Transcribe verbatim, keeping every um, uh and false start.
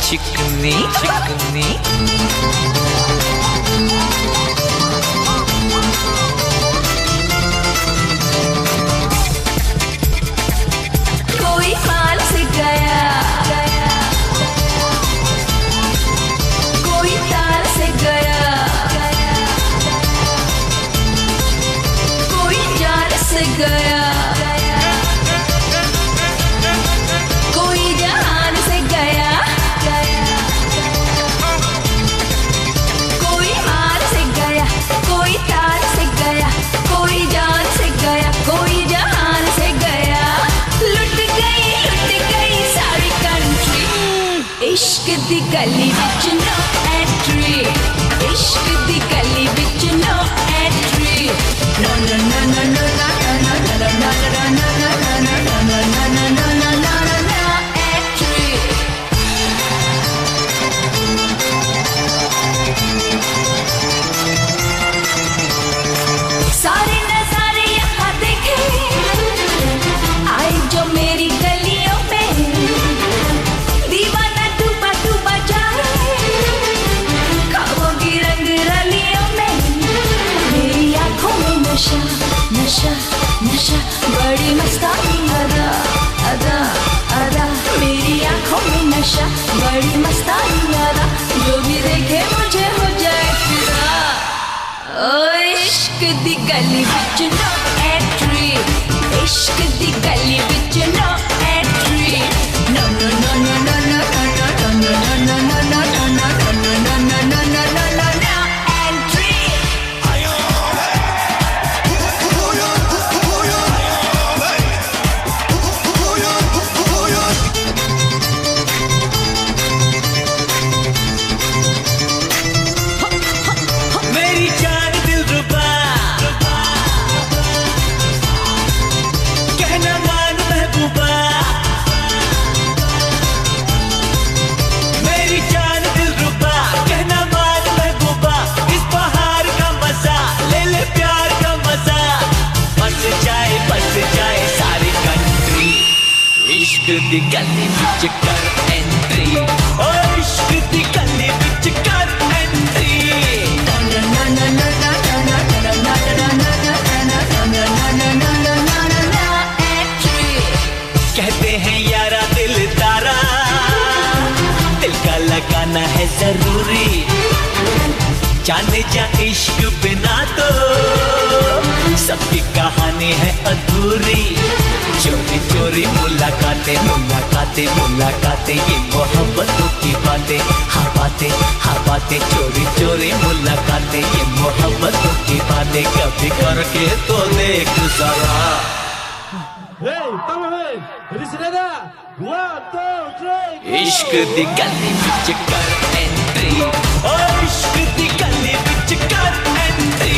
Chikni, chikni. कोई माल से गया, कोई तार से गया, कोई जान से गया, कोई जहान से गया, कोई माल से गया, कोई तार से गया, कोई जान से गया, कोई जहान से गया। लुट गई, लुट गई सारी कंट्री। इश्क दी गली विच no entry। इश्क दी गली विच no entry। No, no, no, no entry। सारे नजारे यहाँ देखे, आए जो मेरी गलियों में, दीवाना डूबा डूबा जाए, ख्वाबों की रंग रलियों में। मेरी आंखों में नशा, नशा, नशा, बड़ी मस्तानी अदा, अदा, अदा। मेरी आंखों में नशा, बड़ी मस्तानी अदा, जो भी देखे मुझे हो जाए फिदा। ओ इश्क दी गली विच no entry। इश्क दी गली विच no entry। No, no, no entry। मेरी जान दिलरुबा, कहना मान महबूबा। मेरी जान दिलरुबा, कहना मान महबूबा। इस बहार का मजा, ले ले प्यार का मजा। बस जाए, बस जाए सारी कंट्री। इश्क दी गली विच कर entry। ओ इश्क दी गली विच कर entry। कहते हैं यारा दिलदारा, दिल का लगाना है जरूरी। जाने जा इश्क बिना तो सबकी कहानी है अधूरी। चोरी चोरी मुलाकातें, मुलाकातें, मुलाकातें, ये मोहब्बतों की बातें, हाँ बातें, हाँ बातें। चोरी चोरी मुलाकातें, ये मोहब्बतों की बातें, कभी करके तो देख जरा। Hey, tamo hey, risireda. One, two, three, go! इश्क दी गली विच कर entry। ओ इश्क दी गली विच कर entry।